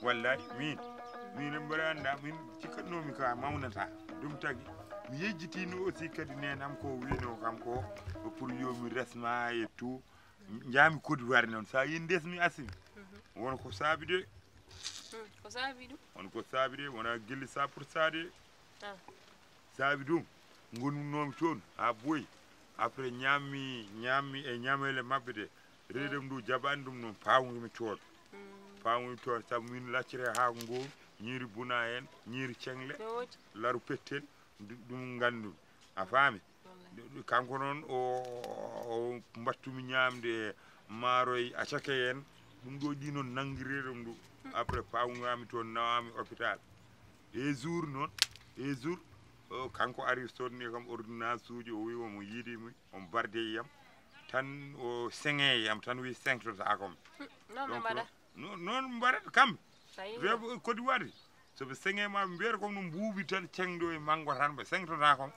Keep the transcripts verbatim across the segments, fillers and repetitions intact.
Wallahi, min, min mboɗo annda, min cikkatnoomi ka mawnata. Ɗum tagi, mi yejjitino aussi kadi nenam ko wino kam ko, ko pour yo mi resma et tout. Njaami Côte d'Ivoire noon, sa yi ndesmi asimi. Won ko saabi de. Hmm, ko saabi ɗum? Won ko saabi de, wona gilli sa pour ça de. Ah. Saabi ɗum, ngonunoomi toon haa boyi. Après, ñaammi, ñaammi e ñaameele maɓɓe ɗe. Reedam ndu jaɓaani ɗum noon, paawngimi toon. Hmm. Paawngimi toon, sabu min lacciree haako ngoo, ñiiri buna en, ñiiri ceŋle, no woodi, laru pettel, ndu-, ɗum nganndu. A faami? Wallahi. Ɗo-, ɗo-, kanko noon, o, o, o mbattumi ñaamde maaroy acake en, ɗum ɗo ɗi noon nanngiree ɗum ɗum. Hmm. Après, paawngami toon, nawami hôpital. E jour noon, e jour, o, kanko ari sodni kam ordonnance uji, o wi omo yiɗi mi, on barde yam, tan o seŋe yam, tan wi seŋtotaako mi. Hmm, non ɓe donc, mbaɗa. Non, non mbaɗat kamɓe. Tawi. Reeɓe Côte d'Ivoire, so ɓe seŋe ma, ɓe mbiyata ko no mbuubi tan, ceŋɗo e manngo tan, ɓe seŋtotaako mi.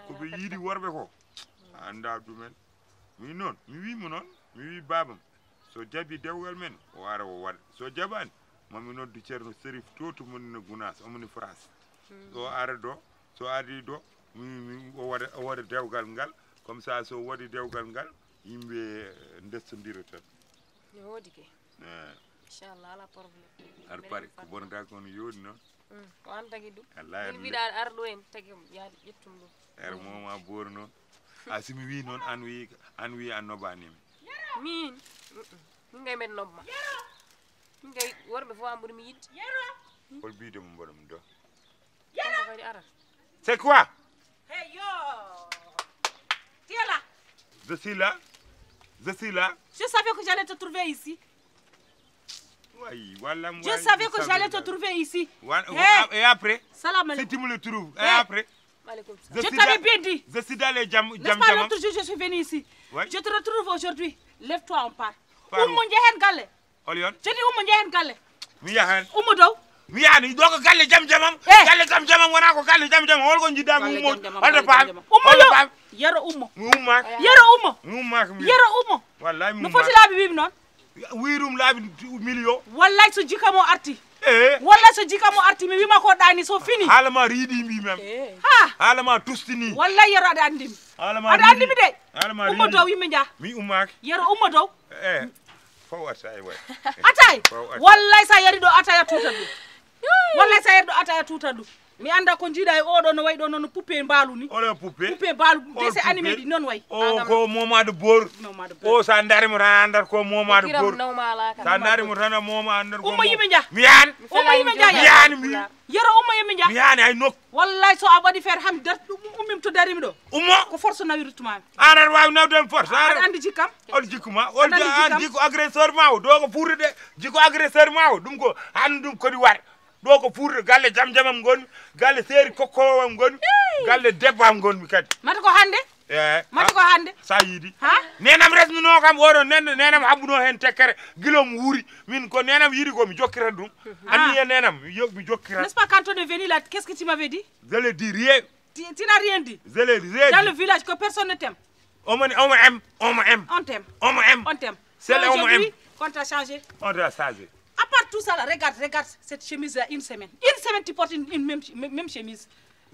Ko ɓe yiɗi worɓe ko. A annda ɗumen. Min noon, mi wii mo noon, mi wii baabam, so jaɓi dewgal men, o ara o waɗa. So jaɓaani, mami noddu Ceerno Serif to, to moni no Gunaas, omo ni France. Hmm. O ara ɗo, so ari ɗo, mi, mi, o waɗa, o waɗa dewgal ngal, comme ça, so waɗi dewgal ngal, yimɓe, eh, ndestondira tan. No woodi ke. Eh. Inchallah, ala problème. Aɗa paari, ko bonata ko no yooɗi noon. Mm, ko an tagi ɗum. Wallahi, min mbiɗa ar ɗo en tagi ya ƴettum ɗum. Er moma boori noon. A si mi wi noon, an wi, an wi an nobaani mi. Min, mm-mm. Min kay mbeɗa nobma. Min kay worɓe fof an ɓuri mi yiɗde. Hol biide mo mboɗo mi do? Kanko kadi ara. C'est quoi? Hey, yo. Tu es là? Je suis là. Je suis là. Je savais que j'allais te trouver ici. Oui, voilà, je savais que j'allais te trouver ici. Voilà, hey. Et après? Salam alaikum. Si tu me le trouves. Et après? Maaleykum salaam. Je t'avais bien dit. Je suis dans les jam. N'est-ce pas, l'autre jour, je suis venu ici. Oui. Je te retrouve aujourd'hui. Lève-toi, on part. Par où? Ummo, njehen galle. Hol yon? Je dis, ummo, njehen galle. Mi yahan. Ummo dow. Mi yahan, ɗo ko galle jam jamam. Eh. Galle jam jamam, wona ko galle jam jamam. Hol ko jiɗɗa mi ummo? Hol to pam? Ummo yo. Yero ummo. Mi ummaaka. Yero ummo. Mi ummaaka mi. Yero ummo. Wallahi mi ummaaka. No foti laabi wiimi noon? Wirum laabi million. Wallahi so jikka mo arti. Eh. Wallahi so jikka mo arti, mi wima ko ɗani so fini. Haala ma riiɗi mbi men. Eh. Ha. Haala ma tustini. Wallahi yero aɗa andi mi. Haala ma riiɗi. Aɗa andi mi de. Haala ma riiɗi. Ummo dow yimɓe njaha. Mi ummaaki. Yero ummo dow. Eh. Fof attaaya waay. Attaaya? Fof attaaya. Wallahi sa yari ɗo attaaya tutat ɗum. Wallahi sa yari ɗo attaaya tutat ɗum. Mi annda ko njiiɗa e oɗo no wayi ɗo noon poupée mbaalu ni. Oɗo poupée? Poupée mbaalu, o dessin animé ɗi noon wayi. O ko Momado Bor. Momado Bor. O sa ndaari mo tan a anndat ko Momado Bor. Sa ndaari mo tan a moma anndat ko. Ummo yimɓe njaha. Mi yahan. Ummo yimɓe njaha. Mi yahan mi. Yero ummo yimɓe njaha. Mi yahan hay nokku. Wallahi so a waɗi feere ham dar ɗum ummim to darimi ɗo. Ummo. Ko force nawi ruttumami. An aɗa waawi nawde hen force. Aɗa andi jikkam. Hol jikku ma? Hol an jikku agresseur ma o? Ɗo ko fuurde de. Jikku agresseur ma o. Ɗum ko an ɗum kodi war. Ɗo ko fuurde galle jam jamam ngon. Galle seeri kokkowa ngon. Galle debbo am ngon mi kadi. Mata ko hande? Eh. Mata ko hande? Sa yiidi. Ha? Nenam resmino kam oɗo nen-, nenam habbuno hen tekkere gilom wuuri. Min ko nenam yiɗi ko mi jokkira ɗum. Anni e nenam mi yo-, mi jokkira. N'est-ce pas, quand on est venu là, qu'est-ce que tu m'avais dit? Je le dis rien. Tu, tu n'as rien dit. Je l'ai dit. Dans le village, que personne ne t'aime. On me, on me aime, on me aime. On t'aime. On me aime. On t'aime. C'est là, on me aime. Aujourd'hui, qu'on t'a changé. On t'a changé. À part tout ça, là, regarde, regarde cette chemise-là, une semaine. Une semaine, tu portes une, une même, même, même chemise.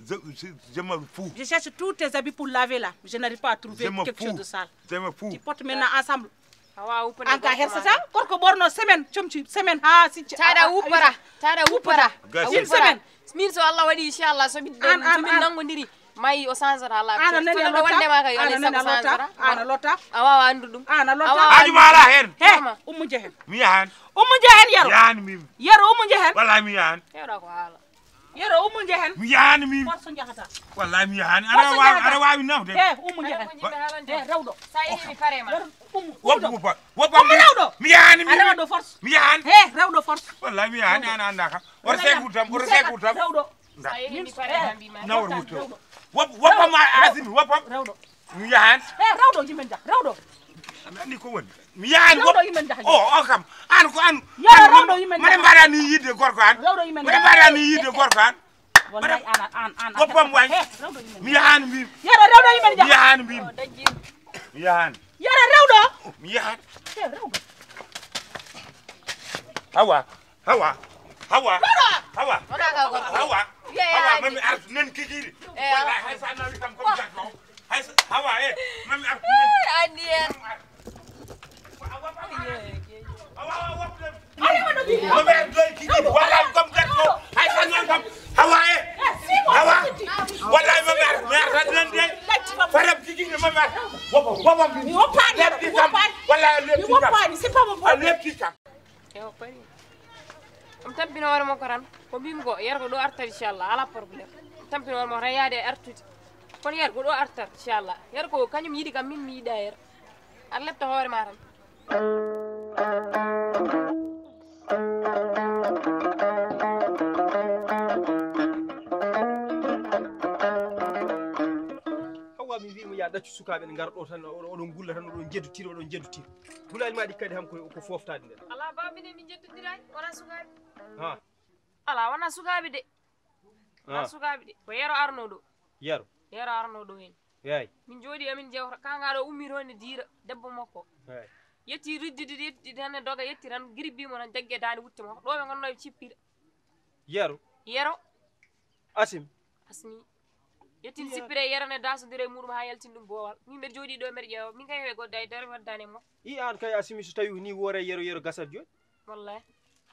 Je, je, je me fous. Je cherche tous tes habits pour laver là. Je n'arrive pas à trouver quelque chose de sale. Je me fous. Tu portes maintenant ensemble. Awa, uppana. An ka hersata, gorko ɓorno semaine, comci semaine ha si. Taɗa uppara, taɗa uppara. Une semaine. Min so Allah waɗi, inchallah, so min, so min nangodiri, mayi o changera laabi. Ana nani a lotta? Wondema kay, ana nani a lotta? Ana lotta? A wawa andu ɗum. Ana lotta? Ajuma ala hen. He, ummu jehen. Mi yahan. Ummu jehen yero. Yahan mi. Yero ummu jehen. Wala mi yahan. Yero ko hala. Yero ummo njehen. Mi yaani mi. Force njahata. Wallahi mi yaani. Aɗa waawi, aɗa waawi nawde. He, ummo njehen. He, rewɗo. Sa yehi mi pare ma. Yero ummo. Woppa, woppa. Woppa ummo rewɗo. Mi yaani mi. Rewɗo force. Mi yaani. He, rewɗo force. Wallahi mi yaani, an annda kam. Oto sek wutam, oto sek wutam. Rewɗo. Sa yehi mi pare ma mbi ma. Nawor wutam. Wop-, woppa ma asimi, woppa. Rewɗo. Mi yahan. He, rewɗo yimɓe jah, rewɗo. Ami anndi ko woni. Mi yahan. Rewɗo yimɓe jah. O, o kam. An ko an. Yero rewɗo yimɓe jah. Mbaɗa ni yidde gorko an. Rewɗo yimɓe jah. Mbaɗa ni yidde gorko an. Wallahi an, an, an. Woppam way. He, rewɗo yimɓe jah. Mi yahan mbi. Yero rewɗo yimɓe jah. Mi yahan mbi. Mi yahan. Yero rewɗo. Mi yahan. He, rewɗo. Awa. Awa. Hawa. Hawa. Hawa. Mami artu nan kikiri. Wallahi hay sa nawi kam comme jatno. Hay sa Hawa e. Mami artu nan. Andiye. Mami artu nan kikiri. Wallahi comme jatno. Hay sa nawi kam. Hawa e. Hawa. Wallahi mami artu nan de. Faram kikiri mami artu. Wobo wobo. Mi wopani. Lepti kam. Wallahi lepti kam. Mi wopani. C'est pas mon problème. Lepti kam. Ewa, pari. Ɗum tampino hoore makko tan. Ko mbimi ko, Yero ko ɗo artat, inchallah, ala problème. Ɗum tampino hoore makko tan, yaade e artude. Kono Yero ko ɗo artat, inchallah. Yero ko kañum yiɗi kam, min mi yiɗa Yero. Ar lepta hoore ma tan. Hawa mi wiima ya ɗaccu sukaaɓe ne ngara ɗo tan, oɗon ngulla tan, oɗon njeddotiri, oɗon njeddotiri. Gulaali ma ɗi kadi ham ko, ko fooftaade nder. Alaa, ba minen min njeddondiray, wona sukaaɓe. Ha. Alaa, wona sukaaɓe de. Wona sukaaɓe de. Ko Yero arno ɗo. Yero? Yero arno ɗo heen. Eey. Min njooɗi amin jewta, ka nga ɗo ummi toon ne diira, debbo makko. Eey. Yetti riddidi, yetti tan ne doga, yetti tan girbi mo tan jaggi e daande wutte makko. Ɗo ɓe ngonno ɓe cippira. Yero? Yero. Asim? Asmi. Yettin sippira e Yero ne daasodira e muɗum haa yaltin ɗum boowal. Min mbeɗa jooɗii ɗo mbeɗa ƴeewa. Min kay heɓe goɗɗa e dere waddani e makko. I aan kay Asimi so tawi ni woore Yero, Yero gasat jooni. Wallahi.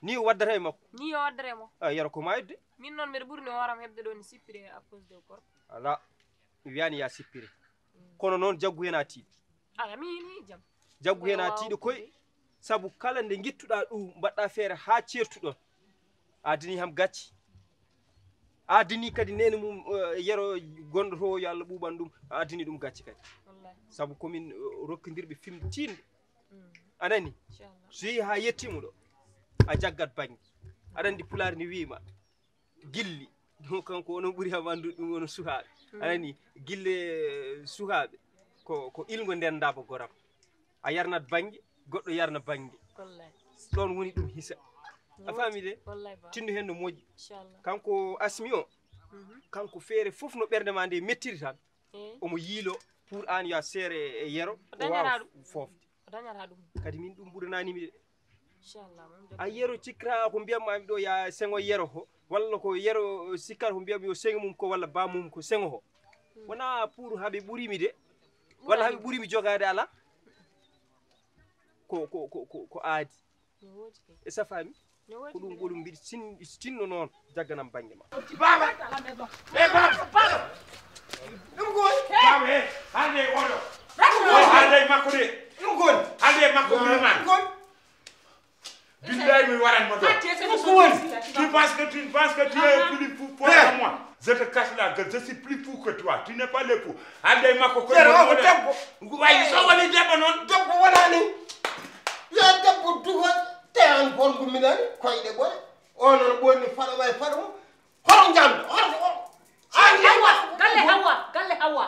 Ni o waddata e makko. Ni o waddata e makko. A Yero ko maayde. Min noon mbeɗa ɓurni hooram heɓde ɗo ni sippire à cause de gorko. Ala. Mi wiyani ya sippire. Kono noon jaggu heen a tiiɗi. Ala mi ni jam. Jaggu heen a tiiɗi koy. Sabu kala nde ngittuɗaa ɗum mbaɗɗaa feere haa ceertuɗon. Adini ham gacci. Adini kadi nene mum eh, Yero gonɗo to yo Allah ɓuuɓan ɗum. Adini ɗum gacci kadi. Wallahi. Sabu komin eh, rokkindirɓe fim tiinde. Mm. Anani? Inchallah. So yehi haa yettiima ɗo a jaggat bannge. Aɗa anndi pulaar ni wiima gilli. Ɗum kanko onon ɓuri ham anndude ɗum onon sukaaɓe. Mm. Anani gille sukaaɓe ko ko ilngo ndenndaaba goram. A yarnat bannge, goɗɗo yarna bannge. Wallahi. Ɗoon woni ɗum hisa. A faami de? Wallahi ba. Tinno heen no moƴƴi. Inchallah. Kanko Asmi o, kanko feere fof no ɓernde ma nde mettiri tan. Eh. Omo yiilo pour aan yo a seere e Yero. O dañataa ɗum. Foofde. O dañataa ɗum. Kadi min ɗum ɓurananimi de. Inchallah. A Yero cikkata ko mbiyatmaami ɗo ya seŋo Yero ko. Walla ko Yero sikkata ko mbiyami yo seŋo mum ko walla ba mum ko seŋo ko. Wona pour haɓe ɓurimi de. Walla haɓe ɓurimi jogaade ala. Ko ko ko ko ko aadi. No woodi kay. E sa faami? No woodi ko ɗum kay. Ko ɗum mbiɗi tin- tinno noon jagganam bannge ma. Baba. E baba. Baba. Ɗum ko woni? Baba he hande oɗo. O hande makko de. Ɗum ko woni? Hande makko. Ɗum ko woni? Billahi mi waran mo ɗo. Ɗum ko woni? Tu penses que tu ne penses que tu es plus fou pour moi? Je te casse la gueule, je suis plus fou que toi. Tu n'es pas le fou. Hande makko ko. Yero ko debbo. Wayi so woni debbo noon. Debbo wonani. Yo debbo duho te an bon guminani koyɗe ɓore. O noon ɓonni faɗo way faɗo. Hoto njamɗo, hoto, hoto. An Hawa, galle Hawa, galle Hawa.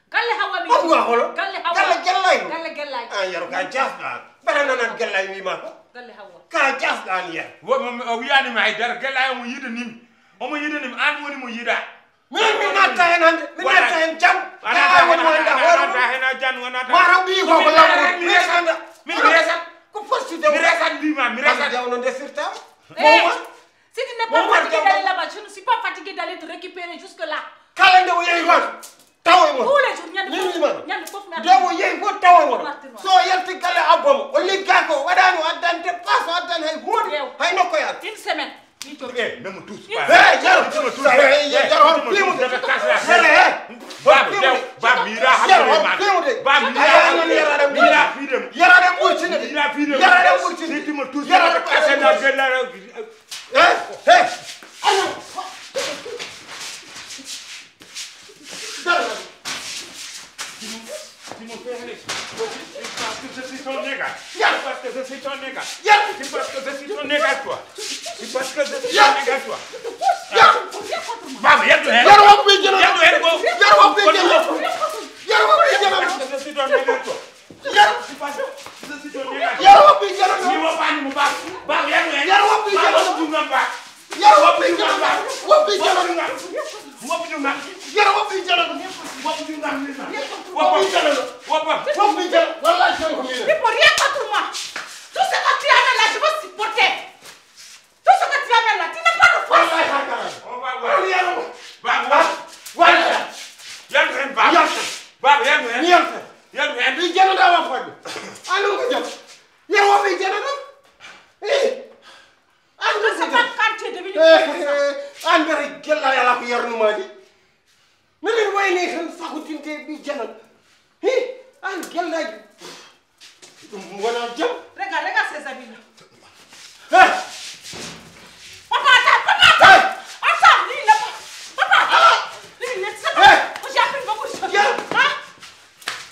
Galle Hawa mi. Hawa holo? Galle Hawa. Galle Gellay. Galle Gellay. An Yero ka jasɗa. Bara nanan Gellay wima ko. Galle Hawa. Ka jasɗa an Yero. Wo mo o wiyani ma hay dara Gellay omo yiɗanimi. Omo yiɗanimi an woni mo yiɗa. Min mi natta hen hande. Mi natta hen jam. Ka woni mo anda hoore. Natta hen a jan wona ta. Mara wi ko ko lamu. Mi resanda. Min mi resat. Ko fosti de. Mi resat mbima mi resat. Jawno desirta. Eh, si tu n'es pas fatigué d'aller là-bas, je ne suis pas fatigué d'aller te récupérer jusque-là. Kala nde o yehi toon tawa e mon. Tous les jours, ñande fof, ñande fof mi nde o yehi fof tawa e mon. So o yalti galle abbo mo o ligga ko waɗani o addani dépense o addani hay hunde. Hay nokkoyaani. Une semaine. Eh, ne me touche pas. Eh, Yero. Ne me touche pas. Eh, Yero, hoto piimude. Baba, baba, mira hande man. Baba, mira hande. Mira fidem. Yero de ɓurtini. Mira fidem. Yero de ɓurtini. Si tu me touches, je te casse la gueule. Eh, eh. Tu me fais aller. C'est parce que je suis ton nègre. C'est parce que je suis ton nègre. C'est parce que je suis ton nègre, toi. C'est parce que je suis ton nègre, toi. Baba, yaddu hen. Yero woppi jeno. Yaddu hen ko. Yero woppi jeno. Yero woppi jeno. C'est parce que je suis ton nègre, toi. Yero. C'est parce que je suis ton nègre. Yero woppi jeno. Ni wopani mo ba. Ba yaddu hen. Yero woppi jeno. Ba dungam ba. Yero woppi jeno. Woppi jeno. Woppi dungam. Yero woppi jeno. Woppi dungam. Woppi jeno. Woppi. Woppi jeno. Wallahi jeno ko minen. C'est pour rien contre moi. Tout ce que tu as là, je vais supporter. Tout ce que tu as là, Baba, yalta. Baba, yaltu heen. Yalta. Yaltu heen. Ɗi janata wa fadde. Anu ko jam. Yar wa ɓe janata. Eh. Anu ko jam. An mbiyata gella ala ko yarnumaaji. Minen wayni tan sakotinte ɓi janata. Hi. An gellaji. Ɗum wona jam. Regarde, regarde ces habits-là. Hey! Papa, attends, papa, attends. Attends, lui, il n'a pas. Papa, attends. Lui, il est, c'est pas. Hey! Moi, j'ai appris beaucoup de choses. Yeah! Hein?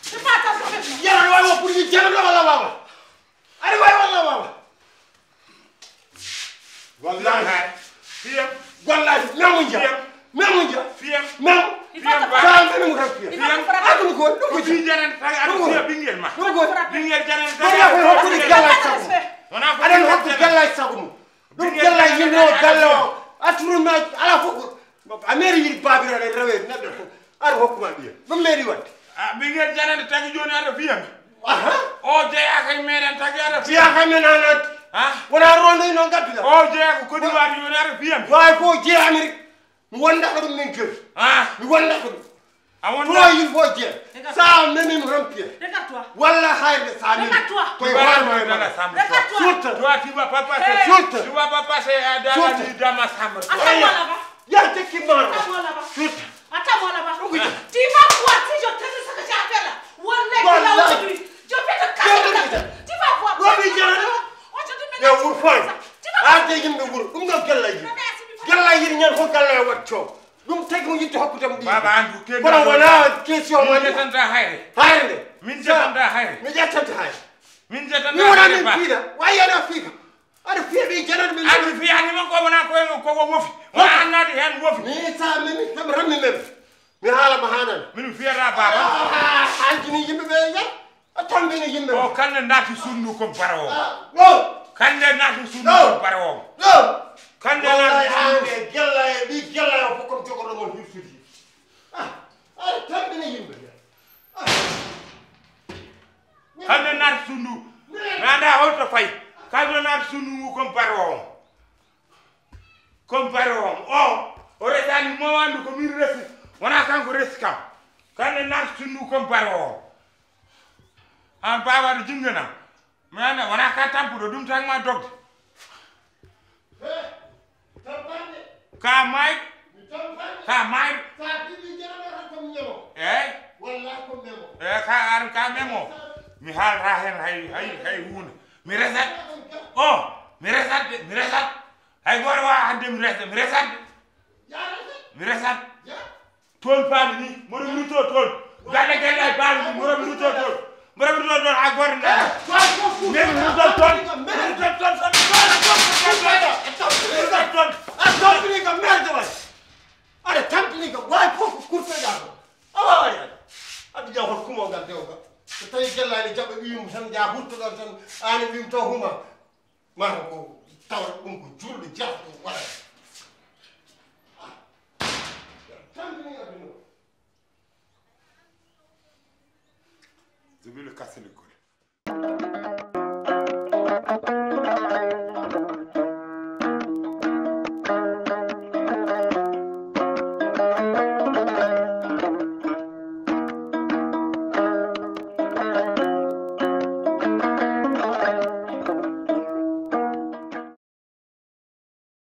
C'est pas attention avec moi. Yara, wala pour ni jana wala baba. Ari way wala baba. Wallahi. Fiyam. Wallahi, memu nja. Fiyam. Memu nja. Fiyam. Memu. Fiyam. Sa memu ka fiyam. Fiyam. Adun ko, ɗum ko. Ɓiŋngel janan tagi aɗa fiya ɓiŋngel ma. Ɗum ko. Ɓiŋngel janan tagi aɗa fiya ɓiŋngel ma. Wona ko aɗan hokku gella e sago mum. Ɗum gella yimɓe o galle o. Aturu ma ala fof ko. A meri yiɗi babiraɗo rewe neɗɗo fof. Aɗa hokkuma ɓiya. Ɗum meri wadde. A ɓiŋngel janande tagi jooni aɗa fiya mi. Aha. O jeyaaka e meɗen tagi aɗa fiya. Jeyaaka e men an addi. Ha? Wona rondo ino gadduɗa. O jeyaaka Côte d'Ivoire jooni aɗa fiya mi. Wawi fof jeeya Amérique. Mi wonda ko ɗum min kadi. Ha? Mi wonda ko ɗum. A wonda? Toi, il faut dire. Regarde. Ça, même, il me rend pire. Regarde-toi. Walla hayde sa memi. Regarde-toi. Koye hoore ma e ma. Regarde-toi. Surtout. Toi, tu vas pas passer. Hey. Surtout. Tu vas pas passer, euh, dans la nuit dans ma chambre. Attends-moi là-bas. Attends-moi là-bas. Surtout. Attends-moi là-bas. Oui. Tu vas voir si je te dis ce que j'ai à faire là. Wallahi, là, aujourd'hui, je vais te casser la tête. Tu vas voir. Aujourd'hui, maintenant, tu vas voir. Arde yimɓe wuro. Ɗum ɗo gellaji. Gellaji ñan fof galla e wat coow. Ɗum tagi mo yiɗde hokkudam ɗi. Baba, andu, ke kono wona question. Min ƴettanta hayre. Hayre nde. Min ƴettanta hayre. Mi ƴettanta hayre. Min ƴettanta hayre. Mi wona min piida. Wa yana fiika. Aɗa fiya ɓe janata min. Aɗa fiya ni man ko wona ko en ko wofi. Wona annade hen wofi. Mi sa memi kam rammi mem. Mi haala ma hanan. Min fiyata baba. Halkini yimɓe ɓe ya. A tambini yimɓe. O kande naati sunnu kon barawo. No. Kande naati sunnu kon barawo. No. Kande naati sunnu. Gella e ɓi gella e fof kon jogoɗo mon hirsude. Ah, aɗa tambini yimɓe. Kande naati sunnu. Mi anda holto fayi. Kande naati sunnu ngu kon barawo. Kon barawo. O, o resani mo wandu ko min resi. Wona kanko resi kam. Kande naati sunnu kon barawo. An babaɗo jinganam. Mi anda wona ka tampuɗo ɗum tan ma dogde. Ka maayɗo. Ka maayɗo. Eyyi. Eyyi, ka ar ka memo. Mi haalata hen hay, hay, hay hunde. Mi resat. O, mi resat de, mi resat. Hay goto wawa hande mi resat, mi resat de. Mi resat. Toon paami ni, mboɗo mi rutto toon. Galle galle ay paami ni, mboɗo mi rutto toon. Mboɗo mi rutto toon, a goto nana. Mboɗo mi rutto toon. Mboɗo mi rutto toon. Mboɗo mi rutto toon. A tampini kam merde way. Aɗa tampini kam, way fof ko kurpeɗa ko. Awa, awa, awa. Aɗa jaw hol kumo ngal dewgal. So tawi gellani jaɓa ɓiyum tan, ja hurto ɗon tan, ani ɓiyum taw huma. Mata ko tawata ɗum ko julɗo jarto waɗa. Tampini aduna o. Jibila kasini gol.